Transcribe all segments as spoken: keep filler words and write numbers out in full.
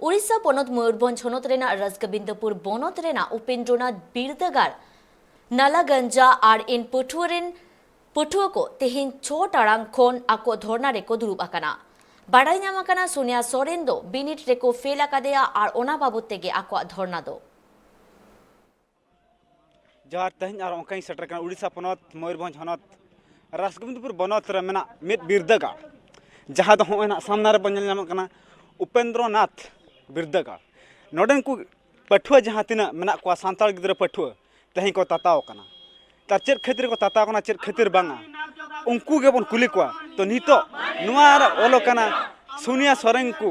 ᱩᱲᱤᱥᱥᱟ ᱯᱚᱱᱚᱛ ᱢᱚᱭᱩᱨᱵᱷᱚᱸᱡᱽ ᱦᱚᱱᱚᱛ ᱨᱮᱱᱟᱜ ᱨᱟᱡᱽᱜᱳᱵᱤᱱᱫᱯᱩᱨ ᱵᱚᱱᱚᱛ ᱨᱮᱱᱟᱜ ᱩᱯᱮᱱᱫᱨᱚᱱᱟᱛᱷ ᱵᱤᱨᱫᱟᱹᱜᱟᱲ ᱱᱟᱞᱟᱜᱟᱧᱡᱟ ᱟᱨ ᱮᱱ ᱯᱟᱹᱴᱷᱩᱣᱟᱹ ᱨᱮᱱ ᱯᱟᱹᱴᱷᱩᱣᱟᱹ ᱠᱚ ᱛᱮᱦᱮᱧ ᱪᱷᱚ ᱴᱟᱲᱟᱝ ᱠᱷᱚᱱ ᱟᱠᱚ ᱫᱷᱚᱨᱱᱟ ᱨᱮᱠᱚ ᱫᱩᱲᱩᱵ ᱟᱠᱟᱱᱟ᱾ ᱵᱟᱰᱟᱭ ᱧᱟᱢ ᱟᱠᱟᱱᱟ, ᱥᱳᱱᱤᱭᱟ ᱥᱚᱨᱮᱱ ᱫᱚ ᱵᱤᱱᱤᱰ ᱨᱮᱠᱚ ᱯᱷᱮᱞ ᱟᱠᱟᱫᱮᱭᱟ ᱟᱨ ᱚᱱᱟ ᱵᱟᱵᱚᱛ ᱛᱮᱜᱮ ᱟᱠᱚᱣᱟᱜ ᱫᱷᱚᱨᱱᱟ ᱫᱚ᱾ ᱡᱚᱦᱟᱨ, ᱛᱮᱦᱮᱧ ᱟᱨ ᱚᱱᱠᱟᱧ ᱥᱮᱴᱮᱨ ᱠᱟᱱᱟ ᱩᱲᱤᱥᱥᱟ ᱯᱚᱱᱚᱛ ᱢᱚᱭᱩᱨᱵᱷᱚᱸᱡᱽ ᱦᱚᱱᱚᱛ ᱨᱟᱥᱜᱳᱵᱤᱱᱫᱯᱩᱨ ᱵᱚᱱᱚᱛ ᱨᱮ ᱢᱮᱱᱟᱜ ᱢᱤᱫ ᱵᱤᱨᱫᱟᱹᱜᱟᱲ, ᱡᱟᱦᱟᱸ ᱫᱚ ᱦᱚᱸᱜᱼᱚᱭ ᱱᱟᱜ ᱥᱟᱢᱱᱟ ᱨᱮᱵᱚᱱ ᱧᱮᱞ ᱧᱟᱢᱚᱜ ᱠᱟᱱᱟ ᱩᱯᱮᱱᱫᱨᱚᱱᱟᱛᱷ ᱵᱤᱨᱫᱟᱹᱜᱟᱲ᱾ ᱱᱚᱰᱮᱱ ᱠᱚ ᱯᱟᱹᱴᱷᱩᱣᱟᱹ ᱡᱟᱦᱟᱸ ᱛᱤᱱᱟᱹᱜ ᱢᱮᱱᱟᱜ ᱠᱚᱣᱟ, ᱥᱟᱱᱛᱟᱲ ᱜᱤᱫᱽᱨᱟᱹ ᱯᱟᱹᱴᱷᱩᱣᱟᱹ, ᱛᱮᱦᱮᱧ ᱠᱚ ᱛᱟᱛᱟᱣ ᱟᱠᱟᱱᱟ᱾ ᱛᱟᱨ ᱪᱮᱫ ᱠᱷᱟᱹᱛᱤᱨ ᱠᱚ ᱛᱟᱛᱟᱣ ᱟᱠᱟᱱᱟ, ᱪᱮᱫ ᱠᱷᱟᱹᱛᱤᱨ ᱵᱟᱝᱟ, ᱩᱱᱠᱩ ᱜᱮᱵᱚᱱ ᱠᱩᱞᱤ ᱠᱚᱣᱟ᱾ ᱛᱚ ᱱᱤᱛᱚᱜ ᱱᱚᱣᱟ ᱨᱮ ᱚᱞ ᱟᱠᱟᱱᱟ, ᱥᱩᱱᱤᱭᱟ ᱥᱚᱨᱮᱱ ᱠᱚ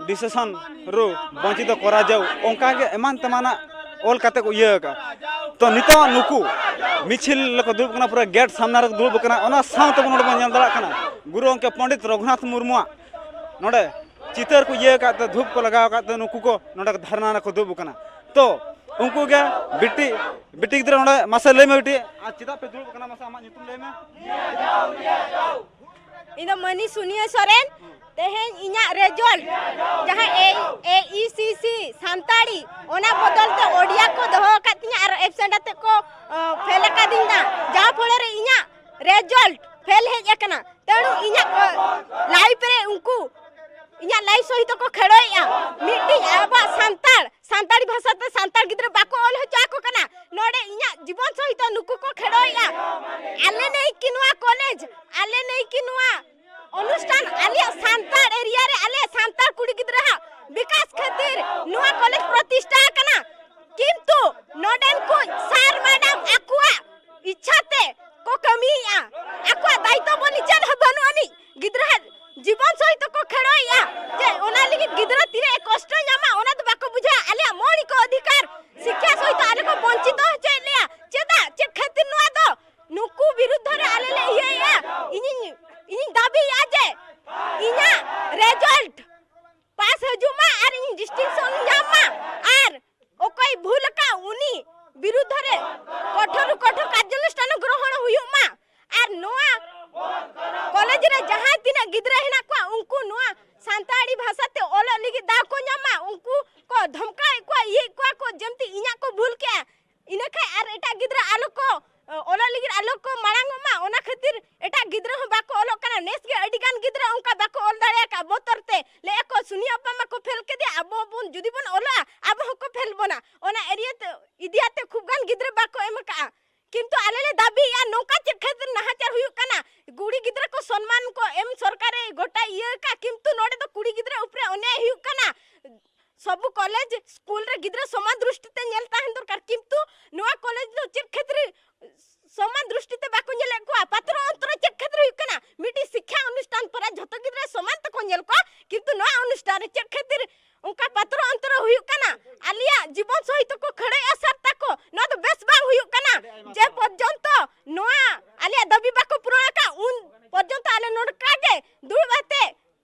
ᱰᱤᱥᱮᱥᱚᱱ ᱨᱩ ᱵᱚᱧᱪᱤᱛ ᱠᱚᱨᱟ ᱡᱟᱣ, ᱚᱱᱠᱟ ᱜᱮ ᱮᱢᱟᱱ ᱛᱮᱢᱟᱱᱟᱜ ᱚᱞ ᱠᱟᱛᱮ ᱠᱚ ᱤᱭᱟᱹ ᱟᱠᱟᱫᱼᱟ᱾ ᱛᱚ ᱱᱤᱛᱚᱜ ᱱᱩᱠᱩ ᱢᱤᱪᱷᱤᱞ ᱨᱮᱠᱚ ᱫᱩᱲᱩᱵ ᱠᱟᱱᱟ, ᱯᱩᱨᱟᱹ ᱜᱮᱴ ᱥᱟᱢᱱᱟ ᱨᱮᱠᱚ ᱫᱩᱲᱩᱵ ᱠᱟᱱᱟ᱾ ᱚᱱᱟ ᱥᱟᱶ ᱛᱮᱵᱚᱱ ᱱᱚᱰᱮ ᱵᱚᱱ ᱧᱮᱞ ᱫᱟᱲᱮᱭᱟᱜ ᱠᱟᱱᱟ ᱜᱩᱨᱩ ᱜᱚᱢᱠᱮ ᱯᱚᱱᱰᱤᱛ ᱨᱚᱜᱷᱩᱱᱟᱛᱷ ᱢᱩᱨᱢᱩᱣᱟᱜ ᱱᱚᱰᱮ ᱪᱤᱛᱟᱹᱨ ᱠᱚ ᱤᱭᱟᱹ ᱟᱠᱟᱫ ᱛᱮ, ᱫᱷᱩᱯ ᱠᱚ ᱞᱟᱜᱟᱣ ᱟᱠᱟᱫ ᱛᱮ, ᱱᱩᱠᱩ ᱠᱚ ᱱᱚᱰᱮ ᱫᱷᱟᱨᱱᱟ ᱨᱮᱠᱚ ᱫᱩᱲᱩᱵ ᱟᱠᱟᱱᱟ᱾ ᱛᱚ ᱩᱱᱠᱩ ᱜᱮ ᱵᱤᱴᱤ, ᱵᱤᱴᱤ ᱜᱤᱫᱽᱨᱟᱹ ᱱᱚᱰᱮ ᱢᱟᱥᱮ ᱞᱟᱹᱭ ᱢᱮ ᱵᱤᱴᱤ, ᱟᱨ ᱪᱮᱫᱟᱜ ᱯᱮ ᱫᱩᱲᱩᱵ ᱟᱠᱟᱱᱟ? ᱢᱟᱥᱮ ᱟᱢᱟᱜ ᱧᱩᱛᱩᱢ ᱞᱟᱹᱭ ᱢᱮ᱾ ᱤᱧ ᱫᱚ ᱢᱟᱹᱱᱤ ᱥᱩᱱᱤᱭᱟᱹ ᱥᱚᱨᱮᱱ᱾ ᱛᱮᱦᱮᱧ ᱤᱧᱟᱹᱜ ᱨᱮᱡᱚᱞᱴ ᱡᱟᱦᱟᱸ ᱮ ᱤ ᱥᱤ ᱥᱤ ᱥᱟᱱᱛᱟᱲᱤ, ᱚᱱᱟ ᱵᱚᱫᱚᱞ ᱛᱮ ᱳᱰᱤᱭᱟ ᱠᱚ ᱫᱚᱦᱚ ᱟᱠᱟᱫ ᱛᱤᱧᱟᱹ ᱟᱨ ᱮᱵᱥᱮᱱᱴ ᱟᱛᱮ ᱠᱚ ᱯᱷᱮᱞ ᱟᱠᱟᱫᱤᱧᱟ, ᱡᱟᱦᱟᱸ ᱯᱷᱚᱞᱮ ᱨᱮ ᱤᱧᱟᱹᱜ ᱨᱮᱡᱚᱞᱴ ᱯᱷᱮᱞ ᱦᱮᱡ ᱟᱠᱟᱱᱟ᱾ ᱛᱮᱬᱩ ᱤᱧᱟᱹᱜ ᱞᱟᱭᱤᱯᱷ ᱨᱮ ᱩᱱᱠᱩ ᱤᱧᱟᱹᱜ ᱞᱟᱭᱤᱯᱷ ᱥᱚᱦᱤᱛ ᱠᱚ ᱠᱷᱮᱲᱚᱭᱮᱫᱼᱟ᱾ ᱢᱤᱫᱴᱤᱡ ᱟᱵᱚᱣᱟᱜ ᱥᱟᱱᱛᱟᱲ, ᱥᱟᱱᱛᱟᱲᱤ ᱵᱷᱟᱥᱟ ᱛᱮ ᱥᱟᱱᱛᱟᱲ ᱜᱤᱫᱽᱨᱟᱹ ᱵᱟᱠᱚ ᱚᱞ ᱦᱚᱪᱚ ᱟᱠᱚ ᱠᱟᱱᱟ᱾ ᱱᱚᱰᱮ ᱤᱧᱟᱹᱜ ᱡᱤᱵᱚᱱ ᱥᱚᱦᱤᱛ ᱱᱩᱠᱩ ᱠᱚ ᱠᱷᱮᱲᱚᱭᱮᱫᱼᱟ᱾ ᱟᱞᱮ ᱱᱟᱹᱭᱠᱤ ᱱᱚᱣᱟ ᱠᱚᱞᱮᱡᱽ, ᱟᱞᱮ ᱱᱟᱹᱭᱠᱤ ᱱᱚᱣᱟ ᱚᱱᱩᱥᱴᱷᱟᱱ, ᱟᱞᱮᱭᱟᱜ ᱥᱟᱱᱛᱟᱲ ᱮᱨᱤᱭᱟ ᱨᱮ ᱟᱞᱮ ᱥᱟᱱᱛᱟᱲ ᱠᱩᱲᱤ ᱜᱤᱫᱽᱨᱟᱹ ᱦᱟᱜ ᱵᱤᱠᱟᱥ ᱠᱷᱟᱹᱛᱤᱨ ᱱᱚᱣᱟ ᱠᱚᱞᱮᱡᱽ ᱯᱨᱚᱛᱤᱥᱴᱷᱟ ᱟᱠᱟᱱᱟ᱾ ᱠᱤᱱᱛᱩ ᱱᱚᱰᱮᱱ ᱠᱚ ᱥᱟᱨ ᱢᱮᱰᱟᱢ ᱟᱠᱚᱣᱟᱜ ᱤᱪᱪᱷᱟ ᱛᱮ ᱠᱚ ᱠᱟᱹᱢᱤᱭᱮᱫᱼᱟ᱾ ᱟᱠᱚᱣᱟᱜ ᱫᱟᱭᱤᱛᱛᱚ ᱵᱚᱞᱤ ᱪᱮᱫ ᱦᱚᱸ ᱵᱟᱹᱱᱩᱜ ᱟᱹᱱᱤᱡ᱾ ᱜᱤᱫᱽᱨᱟᱹ ᱡᱤᱵᱚᱱ ᱥᱚᱦᱤᱛ ᱠᱚ ᱠᱷᱮᱲᱚᱭᱮᱫᱼᱟ᱾ ᱡᱮ ᱚᱱᱟ ᱞᱟᱹᱜᱤᱫ ᱜᱤᱫᱽᱨᱟᱹ ᱛᱤᱱᱟᱹᱜ ᱮ ᱠᱚᱥᱴᱚ ᱧᱟᱢᱟ, ᱚᱱᱟ ᱫᱚ ᱵᱟᱠᱚ ᱵᱩᱡᱷᱟᱹᱣᱟ᱾ ᱟᱞᱮᱭᱟᱜ ᱢᱳᱣᱞᱤᱠ ᱚᱫᱷᱤᱠᱟᱨ ᱥᱤᱠᱠᱷᱟ ᱥᱚᱦᱤᱛ ᱟᱞᱮ ᱠᱚ ᱵᱚᱧᱪᱤᱛ ᱦᱚᱪᱚᱭᱮᱫ ᱞᱮᱭᱟ᱾ ᱪᱮᱫᱟᱜ? ᱪᱮᱫ ᱠᱷᱟᱹᱛᱤᱨ ᱱᱚᱣᱟ ᱫᱚ? ᱱᱩᱠᱩ ᱵᱤᱨᱩᱫᱽᱫᱷᱚ ᱨᱮ ᱟᱞᱮ ᱞᱮ ᱤᱭᱟᱹᱭᱮᱫᱼᱟ᱾ ᱤᱧᱤᱧ, ᱤᱧᱤᱧ ᱫᱟᱹᱵᱤᱭᱮᱫᱼᱟ ᱡᱮ ᱤᱧᱟᱹᱜ ᱨᱮᱡᱟᱞᱴ ᱯᱟᱥ ᱦᱤᱡᱩᱜ ᱢᱟ ᱟᱨ ᱤᱧ ᱫᱟᱣ ᱠᱚ ᱧᱟᱢᱟ, ᱩᱱᱠᱩ ᱠᱚ ᱫᱷᱚᱢᱠᱟᱣᱮᱫ ᱠᱚᱣᱟ, ᱤᱭᱟᱹᱭᱮᱫ ᱠᱚᱣᱟ ᱠᱚ, ᱡᱮᱢᱛᱤ ᱤᱧᱟᱜ ᱠᱚ ᱵᱷᱩᱞ ᱠᱮᱜᱼᱟ, ᱤᱱᱟᱹ ᱠᱷᱟᱱ ᱟᱨ ᱮᱴᱟᱜ ᱜᱤᱫᱽᱨᱟᱹ ᱟᱞᱚ ᱠᱚ, ᱚ, ᱚᱞᱚᱜ ᱞᱟᱹᱜᱤᱫ ᱟᱞᱚ ᱠᱚ ᱢᱟᱲᱟᱝ ᱚᱜ ᱢᱟ, ᱚᱱᱟ ᱠᱷᱟᱹᱛᱤᱨ ᱮᱴᱟᱜ ᱜᱤᱫᱽᱨᱟᱹ ᱦᱚᱸ ᱵᱟᱠᱚ ᱚᱞᱚᱜ ᱠᱟᱱᱟ᱾ ᱱᱮᱥ ᱜᱮ ᱟᱹᱰᱤ ᱜᱟᱱ ᱜᱤᱫᱽᱨᱟᱹ ᱚᱱᱠᱟ ᱵᱟᱠᱚ ᱚᱞ ᱫᱟᱲᱮ ᱟᱠᱟᱫ ᱵᱚᱛᱚᱨ ᱛᱮ, ᱞᱟᱹᱭᱮᱫᱼᱟ ᱠᱚ, "ᱥᱩᱱᱤ ᱟᱯᱟ ᱢᱟᱠᱚ ᱯᱷᱮᱞ ᱠᱮᱫᱮᱭᱟ, ᱟᱵᱚ ᱵᱚᱱ, ᱡᱩᱫᱤ ᱵᱚᱱ ᱚᱞᱚᱜᱼᱟ, ᱟᱵᱚ ᱦᱚᱸᱠᱚ ᱯᱷᱮᱞ ᱵᱚᱱᱟ", ᱚᱱᱟ ᱮᱨᱤᱭᱟ ᱛᱮ, ᱤᱫᱤ ᱟᱛᱮ ᱠᱷᱩᱵ ᱜᱟᱱ ᱜᱤᱫᱽᱨᱟᱹ ᱵᱟᱠᱚ ᱮᱢ ᱟᱠᱟᱫᱼᱟ᱾ ᱠᱤᱱᱛᱩ ᱟᱞᱮ ᱞᱮ ᱫᱟᱹᱵᱤᱭᱮᱫᱼᱟ, ᱱᱚᱝᱠᱟ ᱪᱮᱫ ᱠᱷᱟᱹᱛᱤᱨ ᱱᱟᱦᱟᱪᱟᱨ ᱦᱩᱭᱩᱜ ᱠᱟᱱᱟ? ᱠᱩᱲᱤ ᱜᱤᱫᱽᱨᱟᱹ ᱠᱚ ᱥᱚᱱᱢᱟᱱ ᱠᱚ ᱮᱢ ᱥᱚᱨᱠᱟᱨᱮ ᱜᱚᱴᱟ ᱤᱭᱟᱹ ᱟᱠᱟᱫ, ᱠᱤᱱᱛᱩ ᱱᱚᱰᱮ ᱫᱚ ᱠᱩᱲᱤ ᱜᱤᱫᱽᱨᱟᱹ ᱩᱯᱨᱮ ᱚᱱᱮ ᱦᱩᱭᱩᱜ ᱠᱟᱱᱟ᱾ ᱥᱚᱵᱩ ᱠᱚᱞᱮᱡᱽ ᱥᱠᱩᱞ ᱨᱮ ᱜᱤᱫᱽᱨᱟᱹ ᱥᱚᱢᱟᱱ ᱫᱨᱤᱥᱴᱤ ᱛᱮ ᱧᱮᱞ ᱛᱟᱦᱮᱱ ᱫᱚᱨᱠᱟᱨ, ᱠᱤᱱᱛᱩ ᱱᱚᱣᱟ ᱠᱚᱞᱮᱡᱽ ᱫᱚ ᱪᱮᱫ ᱠᱷᱟᱹᱛᱤᱨ ᱥᱚᱢᱟᱱ ᱫᱨᱤᱥᱴᱤ ᱛᱮ ᱵᱟᱠᱚ ᱧᱮᱞᱮᱫ ᱠᱚᱣᱟ? ᱯᱟᱛᱨᱚ ᱚᱱᱛᱚᱨ ᱪᱮᱫ ᱠᱷᱟᱹᱛᱤᱨ ᱦᱩᱭᱩᱜ ᱠᱟᱱᱟ? ᱢᱤᱫᱴᱤᱡ ᱥᱤᱠᱠᱷᱟ ᱚᱱᱩᱥᱴᱷᱟᱱ ᱯᱚᱨᱮ ᱡᱷᱚᱛᱚ ᱜᱤᱫᱽᱨᱟᱹ ᱥᱚᱢᱟᱱ ᱛᱮᱠᱚ ᱧᱮᱞ ᱠᱚᱣᱟ, ᱠᱤᱱᱛᱩ ᱱᱚᱣᱟ ᱚᱱᱩᱥᱴᱷᱟᱱ ᱨᱮ ᱪᱮᱫ ᱠᱷᱟᱹᱛᱤᱨ ᱚᱱᱠᱟ ᱯᱟᱛᱨᱚ ᱚᱱᱛᱚᱨ ᱦᱩᱭᱩᱜ ᱠᱟᱱᱟ? ᱟᱞᱮᱭᱟᱜ ᱡᱤᱵᱚᱱ ᱥᱚᱦᱤᱛ ᱠᱚ ᱠᱷᱟᱹᱲᱟᱹᱭ ᱟᱥᱟᱨ ᱛᱟᱠᱚ, ᱱᱚᱣᱟ ᱫᱚ ᱵᱮᱥ ᱵᱟᱝ ᱦᱩᱭᱩᱜ ᱠᱟᱱᱟ᱾ ᱡᱮ ᱯᱚᱨᱡᱚᱱᱛᱚ ᱱᱚᱣᱟ ᱟᱞᱮᱭᱟᱜ ᱫᱟᱹᱵᱤ ᱵᱟᱠᱚ ᱯᱩᱨᱚᱱ ᱟᱠᱟᱫ, ᱩᱱ ᱯᱚᱨᱡᱚᱱᱛᱚ ᱟᱞᱮ ᱱᱚᱝᱠᱟ ᱜᱮ ᱫᱩᱲᱩᱵ ᱟᱛᱮ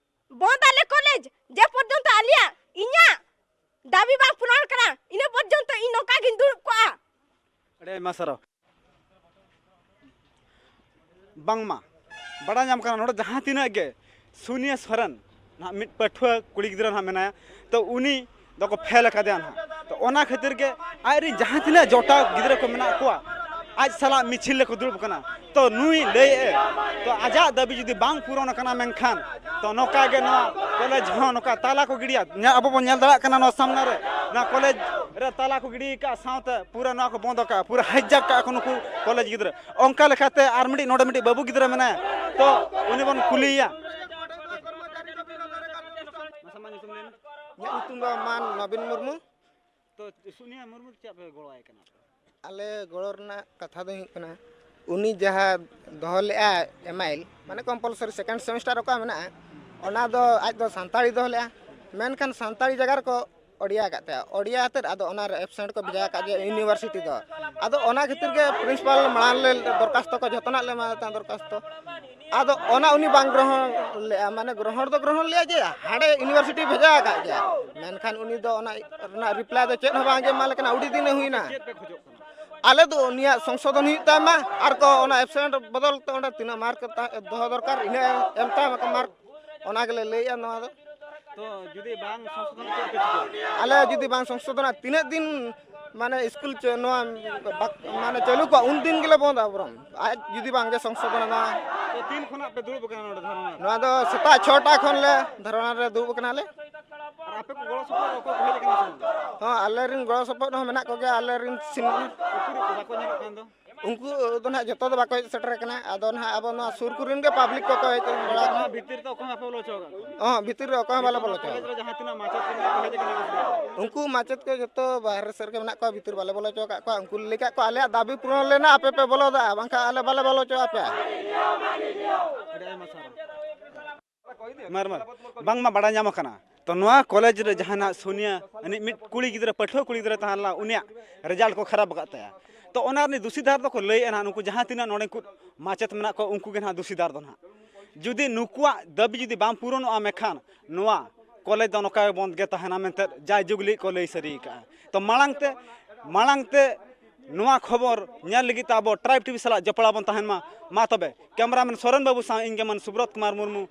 ᱵᱚᱱᱫ ᱟᱞᱮ ᱠᱚᱞᱮᱡᱽ, ᱡᱮ ᱯᱚᱨᱡᱚᱱᱛᱚ ᱟᱞᱮᱭᱟᱜ, ᱤᱧᱟᱜ ᱫᱟᱹᱵᱤ ᱵᱟᱝ ᱯᱩᱨᱚᱱ ᱠᱟᱱᱟ, ᱤᱱᱟᱹ ᱯᱚᱨᱡᱚᱱᱛᱚ ᱤᱧ ᱱᱚᱝᱠᱟ ᱜᱤᱧ ᱫᱩᱲᱩᱵ ᱠᱚᱜᱼᱟ᱾ ᱟᱹᱰᱤ ᱟᱭᱢᱟ ᱥᱟᱨᱦᱟᱣ᱾ ᱵᱟᱝᱢᱟ ᱵᱟᱲᱟᱭ ᱧᱟᱢ ᱠᱟᱱᱟ, ᱱᱚᱰᱮ ᱡᱟᱦᱟᱸ ᱛᱤᱱᱟᱹᱜ ᱜᱮ ᱥᱩᱱᱤᱭᱟ ᱥᱚᱨᱮᱱ ᱱᱟᱦᱟᱜ ᱢᱤᱫ ᱯᱟᱹᱴᱷᱩᱣᱟᱹ ᱠᱩᱲᱤ ᱜᱤᱫᱽᱨᱟᱹ ᱱᱟᱦᱟᱜ ᱢᱮᱱᱟᱭᱟ, ᱛᱚ ᱩᱱᱤ ᱫᱚᱠᱚ ᱯᱷᱮᱞ ᱟᱠᱟᱫᱮᱭᱟ ᱱᱟᱦᱟᱜ᱾ ᱛᱚ ᱚᱱᱟ ᱠᱷᱟᱹᱛᱤᱨ ᱜᱮ ᱟᱡᱨᱮᱱ ᱡᱟᱦᱟᱸ ᱛᱤᱱᱟᱹᱜ ᱡᱚᱴᱟᱣ ᱜᱤᱫᱽᱨᱟᱹ ᱠᱚ ᱢᱮᱱᱟᱜ ᱠᱚᱣᱟ, ᱟᱡ ᱥᱟᱞᱟᱜ ᱢᱤᱪᱷᱤᱞ ᱨᱮᱠᱚ ᱫᱩᱲᱩᱵ ᱠᱟᱱᱟ᱾ ᱛᱚ ᱱᱩᱭ ᱞᱟᱹᱭᱮᱫᱼᱮ, ᱛᱚ ᱟᱡᱟᱜ ᱫᱟᱹᱵᱤ ᱡᱩᱫᱤ ᱵᱟᱝ ᱯᱩᱨᱚᱱ ᱟᱠᱟᱱᱟ, ᱢᱮᱱᱠᱷᱟᱱ ᱛᱚ ᱱᱚᱝᱠᱟ ᱜᱮ ᱱᱚᱣᱟ ᱠᱚᱞᱮᱡᱽ ᱦᱚᱸ ᱱᱚᱝᱠᱟ ᱛᱟᱞᱟ ᱠᱚ ᱜᱤᱰᱤᱭᱟ᱾ ᱧᱮ-, ᱟᱵᱚ ᱵᱚᱱ ᱧᱮᱞ ᱫᱟᱲᱮᱭᱟᱜ ᱠᱟᱱᱟ ᱱᱚᱣᱟ ᱥᱟᱢᱱᱟ ᱨᱮ, ᱱᱚᱣᱟ ᱠᱚᱞᱮᱡᱽ ᱨᱮ ᱛᱟᱞᱟ ᱠᱚ ᱜᱤᱰᱤ ᱟᱠᱟᱫ ᱥᱟᱶᱛᱮ ᱯᱩᱨᱟᱹ ᱱᱚᱣᱟ ᱠᱚ ᱵᱚᱱᱫ ᱟᱠᱟᱫᱼᱟ, ᱯᱩᱨᱟᱹ ᱦᱟᱭᱡᱟᱠ ᱠᱟᱜᱼᱟ ᱠᱚ ᱱᱩᱠᱩ ᱠᱚᱞᱮᱡᱽ ᱜᱤᱫᱽᱨᱟᱹ᱾ ᱚᱱᱠᱟ ᱞᱮᱠᱟᱛᱮ ᱟᱨ ᱢᱤᱫᱴᱤᱡ ᱱᱚᱰᱮ ᱢᱤᱫᱴᱤᱡ ᱵᱟᱹᱵᱩ ᱜᱤᱫᱽᱨᱟᱹ ᱢᱮᱱᱟᱭᱟ, ᱛᱚ ᱩᱱᱤ ᱵᱚᱱ ᱠᱩᱞᱤᱭᱮᱭᱟ᱾ ᱢᱟᱥᱮ ᱢᱟ ᱧᱩᱛᱩᱢ ᱞᱟᱹᱭ ᱢᱮ᱾ ᱤᱧᱟᱹᱜ ᱧᱩᱛᱩᱢ ᱫᱚ ᱢᱟᱱ ᱱᱚᱵᱤᱱ ᱢᱩᱨᱢᱩ᱾ ᱛᱚ ᱥᱩᱱᱤᱭᱟ ᱢᱩᱨᱢᱩ ᱪᱮᱫ ᱯᱮ ᱜᱚᱲᱚ ᱟᱭ ᱠᱟᱱᱟ? ᱟᱞᱮ ᱜᱚᱲᱚ ᱨᱮᱱᱟᱜ ᱠᱟᱛᱷᱟ ᱫᱚ ᱦᱩᱭᱩᱜ ᱠᱟᱱᱟ, ᱩᱱᱤ ᱡᱟᱦᱟᱸ ᱫᱚᱦᱚ ᱞᱮᱫᱼᱟ ᱮᱢᱟᱭᱤᱞ, ᱢᱟᱱᱮ ᱠᱚᱢᱯᱟᱞᱥᱟᱨᱤ ᱥᱮᱠᱮᱱᱰ ᱥᱮᱢᱮᱥᱴᱟᱨ ᱚᱠᱟ ᱢᱮᱱᱟᱜᱼᱟ, ᱚᱱᱟ ᱫᱚ ᱟᱡ ᱫᱚ ᱥᱟᱱᱛᱟᱲᱤ ᱫᱚᱦᱚ ᱞᱮᱫᱼᱟ᱾ ᱢᱮᱱᱠᱷᱟᱱ ᱥᱟᱱᱛᱟᱲᱤ ᱡᱟᱭᱜᱟ ᱨᱮᱠᱚ ᱳᱰᱤᱭᱟ ᱟᱠᱟᱫ ᱛᱟᱭᱟ, ᱳᱰᱤᱭᱟ ᱟᱛᱮᱫ ᱟᱫᱚ ᱚᱱᱟ ᱨᱮ ᱮᱵᱥᱮᱱᱴ ᱠᱚ ᱵᱷᱮᱡᱟ ᱟᱠᱟᱫ ᱡᱮ ᱤᱭᱩᱱᱤᱵᱷᱟᱨᱥᱤᱴᱤ ᱫᱚ᱾ ᱟᱫᱚ ᱚᱱᱟ ᱠᱷᱟᱹᱛᱤᱨ ᱜᱮ ᱯᱨᱤᱱᱥᱤᱯᱟᱞ ᱢᱟᱲᱟᱝ ᱞᱮ ᱫᱚᱨᱠᱟᱥᱛᱚ ᱠᱚ ᱡᱚᱛᱚᱱᱟᱜ ᱞᱮ ᱮᱢᱟ ᱛᱟᱦᱮᱸᱫ ᱫᱚᱨᱠᱟᱥᱛᱚ᱾ ᱟᱫᱚ ᱚᱱᱟ ᱩᱱᱤ ᱵᱟᱝ ᱜᱨᱚᱦᱚᱱ ᱞᱮᱫᱼᱟ, ᱢᱟᱱᱮ ᱜᱨᱚᱦᱚᱱ ᱫᱚ ᱜᱨᱚᱦᱚᱱ ᱞᱮᱫᱼᱟ ᱡᱮ ᱦᱟᱸᱰᱮ ᱤᱭᱩᱱᱤᱵᱷᱟᱨᱥᱤᱴᱤ ᱵᱷᱮᱡᱟ ᱟᱠᱟᱫ ᱜᱮᱭᱟ, ᱢᱮᱱᱠᱷᱟᱱ ᱩᱱᱤ ᱫᱚ ᱚᱱᱟ ᱨᱮᱱᱟᱜ ᱨᱤᱯᱞᱟᱭ ᱫᱚ ᱪᱮᱫ ᱦᱚᱸ ᱵᱟᱝ ᱜᱮ ᱮᱢᱟ ᱞᱮ ᱠᱟᱱᱟ, ᱟᱹᱰᱤ ᱫᱤᱱᱮ ᱦᱩᱭᱱᱟ᱾ ᱟᱞᱮ ᱫᱚ ᱩᱱᱤᱭᱟᱜ ᱥᱚᱝᱥᱳᱫᱷᱚᱱ ᱦᱩᱭᱩᱜ ᱛᱟᱭ ᱢᱟ, ᱟᱨ ᱠᱚ ᱚᱱᱟ ᱮᱵᱥᱮᱱᱴ ᱵᱚᱫᱚᱞ ᱛᱮ ᱚᱸᱰᱮ ᱛᱤᱱᱟᱹᱜ ᱢᱟᱨᱠ ᱫᱚᱦᱚ ᱫᱚᱨᱠᱟᱨ, ᱤᱱᱟᱹ ᱮᱢ ᱛᱟᱭ ᱢᱟᱠᱚ ᱢᱟᱨᱠ, ᱚᱱᱟ ᱜᱮᱞᱮ ᱞᱟᱹᱭᱮᱫᱼᱟ ᱱᱚᱣᱟ ᱫᱚ᱾ ᱛᱚ ᱡᱩᱫᱤ ᱵᱟᱝ ᱥᱚᱝᱥᱳᱫᱷᱚᱱ, ᱪᱮᱫ ᱯᱮ ᱪᱤᱠᱟᱹᱭᱟ? ᱟᱞᱮ ᱡᱩᱫᱤ ᱵᱟᱝ ᱥᱚᱝᱥᱳᱫᱷᱚᱱᱟ, ᱛᱤᱱᱟᱹᱜ ᱫᱤᱱ ᱢᱟᱱᱮ ᱥᱠᱩᱞ ᱪᱮ-, ᱱᱚᱣᱟ ᱵᱟᱠ-, ᱢᱟᱱᱮ ᱪᱟᱹᱞᱩ ᱠᱚᱜᱼᱟ, ᱩᱱ ᱫᱤᱱ ᱜᱮᱞᱮ ᱵᱚᱱᱫᱟ ᱵᱚᱨᱚᱝ᱾ ᱟᱡ ᱡᱩᱫᱤ ᱵᱟᱝ ᱜᱮ ᱥᱚᱝᱥᱳᱫᱷᱚᱱᱟ ᱱᱚᱣᱟ᱾ ᱛᱚ ᱛᱤᱱ ᱠᱷᱚᱱᱟᱜ ᱯᱮ ᱫᱩᱲᱩᱵ ᱟᱠᱟᱱᱟ ᱱᱚᱰᱮ ᱫᱷᱟᱨᱱᱟ ᱨᱮ? ᱱᱚᱣᱟ ᱫᱚ ᱥᱮᱛᱟᱜ ᱪᱷᱚᱴᱟ ᱠᱷᱚᱱ ᱞᱮ ᱫᱷᱟᱨᱱᱟ ᱨᱮ ᱫᱩᱲᱩᱵ ᱟᱠᱟᱱᱟᱞᱮ᱾ ᱟᱨ ᱟᱯᱮ ᱠᱚ ᱜᱚᱲᱚ ᱥᱚᱯᱚᱦᱚᱫ ᱚᱠᱚᱭ ᱠᱚ ᱦᱮᱡ ᱟᱠᱟᱱᱟ ᱥᱮ ᱵᱟᱝ? ᱦᱚᱸ, ᱟᱞᱮ ᱨᱮᱱ ᱜᱚᱲᱚ ᱥᱚᱯᱚᱦᱚᱫ ᱦᱚᱸ ᱢᱮᱱᱟᱜ ᱠᱚᱜᱮᱭᱟ, ᱟᱞᱮ ᱨᱮᱱ ᱥᱤᱱᱤᱭᱟᱨ᱾ ᱩᱠᱩᱨ ᱠᱚ ᱵᱟᱠᱚ ᱧᱮᱞᱚᱜ ᱠᱟᱱ ᱫᱚ? ᱩᱱᱠᱩ ᱫᱚ ᱱᱟᱦᱟᱜ ᱡᱚᱛᱚ ᱫᱚ ᱵᱟᱠᱚ ᱦᱮᱡ ᱥᱮᱴᱮᱨ ᱟᱠᱟᱱᱟ᱾ ᱟᱫᱚ ᱱᱟᱦᱟᱜ ᱟᱵᱚ ᱱᱚᱣᱟ ᱥᱩᱨ ᱠᱚᱨᱮᱱ ᱜᱮ ᱯᱟᱵᱽᱞᱤᱠ ᱠᱚᱠᱚ ᱦᱮᱡ ᱵᱟᱲᱟ ᱟᱠᱟᱱᱟ᱾ ᱱᱚᱣᱟ ᱵᱷᱤᱛᱤᱨ ᱛᱮ ᱚᱠᱚᱭ ᱦᱚᱸ ᱵᱟᱯᱮ ᱵᱚᱞᱚ ᱦᱚᱪᱚ ᱟᱠᱟᱫ ᱠᱚᱣᱟ? ᱦᱚᱸ, ᱵᱷᱤᱛᱤᱨ ᱨᱮ ᱚᱠᱚᱭ ᱦᱚᱸ ᱵᱟᱞᱮ ᱵᱚᱞᱚ ᱦᱚᱪᱚ ᱠᱚᱞᱮᱡᱽ ᱨᱮ ᱡᱟᱦᱟᱸ ᱛᱤᱱᱟᱹᱜ ᱢᱟᱪᱮᱫ ᱠᱚ ᱢᱮᱱᱟᱜ ᱠᱚᱣᱟ, ᱦᱮᱡ ᱟᱠᱟᱱᱟ ᱠᱚ ᱥᱮ ᱵᱟᱝ? ᱩᱱᱠᱩ ᱢᱟᱪᱮᱫ ᱠᱚ ᱡᱚᱛᱚ ᱵᱟᱦᱨᱮ ᱥᱮᱫ ᱨᱮᱜᱮ ᱢᱮᱱᱟᱜ ᱠᱚᱣᱟ, ᱵᱷᱤᱛᱤᱨ ᱵᱟᱞᱮ ᱵᱚᱞᱚ ᱦᱚᱪᱚ ᱟᱠᱟᱫ ᱠᱚᱣᱟ᱾ ᱩᱱᱠᱩ ᱞᱟᱹᱭ ᱟᱠᱟᱫ ᱠᱚᱣᱟ, "ᱟᱞᱮᱭᱟᱜ ᱫᱟᱹᱵᱤ ᱯᱩᱨᱚᱱ ᱞᱮᱱᱟ, ᱟᱯᱮ ᱯᱮ ᱵᱚᱞᱚ ᱫᱟᱲᱮᱭᱟᱜᱼᱟ, ᱵᱟᱝᱠᱷᱟᱱ ᱟᱞᱮ ᱵᱟᱞᱮ ᱵᱚᱞᱚ ᱦᱚᱪᱚ ᱟᱯᱮᱭᱟ᱾" ᱟᱹᱰᱤ ᱟᱭᱢᱟ ᱥᱟᱨᱦᱟᱣ᱾ ᱢᱟᱨ, ᱢᱟᱨ, ᱵᱟᱝᱢᱟ ᱵᱟᱲᱟᱭ ᱧᱟᱢ ᱟᱠᱟᱱᱟ᱾ ᱛᱚ ᱱᱚᱣᱟ ᱠᱚᱞᱮᱡᱽ ᱨᱮ ᱡᱟᱦᱟᱱᱟᱜ ᱥᱳᱱᱤᱭᱟ ᱟᱹᱱᱤᱡ ᱢᱤᱫ ᱠᱩᱲᱤ ᱜᱤᱫᱽᱨᱟᱹ, ᱯᱟᱹᱴᱷᱩᱣᱟᱹ ᱠᱩᱲᱤ ᱜᱤᱫᱽᱨᱟᱹ ᱛᱟᱦᱮᱸ ᱞᱮᱱᱟ, ᱩᱱᱤᱭᱟᱜ ᱨᱮᱡᱟᱞᱴ ᱠᱚ ᱠᱷᱟᱨᱟᱯ ᱟᱠᱟᱫ ᱛᱟᱭᱟ᱾ ᱛᱚ ᱚᱱᱟ ᱨᱤᱱᱤᱡ ᱫᱩᱥᱤᱫᱟᱨ ᱫᱚᱠᱚ ᱞᱟᱹᱭᱮᱫᱼᱟ ᱱᱟᱦᱟᱜ, ᱱᱩᱠᱩ ᱡᱟᱦᱟᱸ ᱛᱤᱱᱟᱹᱜ ᱱᱚᱰᱮ ᱠᱚ ᱢᱟᱪᱮᱫ ᱢᱮᱱᱟᱜ ᱠᱚᱣᱟ, ᱩᱱᱠᱩ ᱜᱮ ᱱᱟᱦᱟᱜ ᱫᱩᱥᱤᱫᱟᱨ ᱫᱚ ᱱᱟᱦᱟᱜ᱾ ᱡᱩᱫᱤ ᱱᱩᱠᱩᱣᱟᱜ ᱫᱟᱹᱵᱤ ᱡᱩᱫᱤ ᱵᱟᱝ ᱯᱩᱨᱚᱱᱚᱜᱼᱟ, ᱢᱮᱱᱠᱷᱟᱱ ᱱᱚᱣᱟ ᱠᱚᱞᱮᱡᱽ ᱫᱚ ᱱᱚᱝᱠᱟ ᱜᱮ ᱵᱚᱱᱫ ᱜᱮ ᱛᱟᱦᱮᱱᱟ ᱢᱮᱱᱛᱮ ᱡᱟᱭᱡᱩᱜᱽ ᱞᱟᱹᱜᱤᱫ ᱠᱚ ᱞᱟᱹᱭ ᱥᱟᱹᱨᱤ ᱟᱠᱟᱫᱼᱟ᱾ ᱛᱚ ᱢᱟᱲᱟᱝ ᱛᱮ, ᱢᱟᱲᱟᱝ ᱛᱮ ᱱᱚᱣᱟ ᱠᱷᱚᱵᱚᱨ ᱧᱮᱞ ᱞᱟᱹᱜᱤᱫ ᱛᱮ ᱟᱵᱚ ᱴᱨᱟᱭᱤᱵᱽ ᱴᱤᱵᱷᱤ ᱥᱟᱞᱟᱜ ᱡᱚᱯᱲᱟᱣ ᱵᱚᱱ ᱛᱟᱦᱮᱱ ᱢᱟ᱾ ᱢᱟ ᱛᱚᱵᱮ, ᱠᱮᱢᱨᱟᱢᱮᱱ ᱥᱚᱨᱮᱱ ᱵᱟᱹᱵᱩ ᱥᱟᱶ ᱤᱧ ᱜᱮ ᱢᱟᱱ ᱥᱩᱵᱨᱚᱛ ᱠᱩᱢᱟᱨ ᱢᱩᱨᱢᱩ,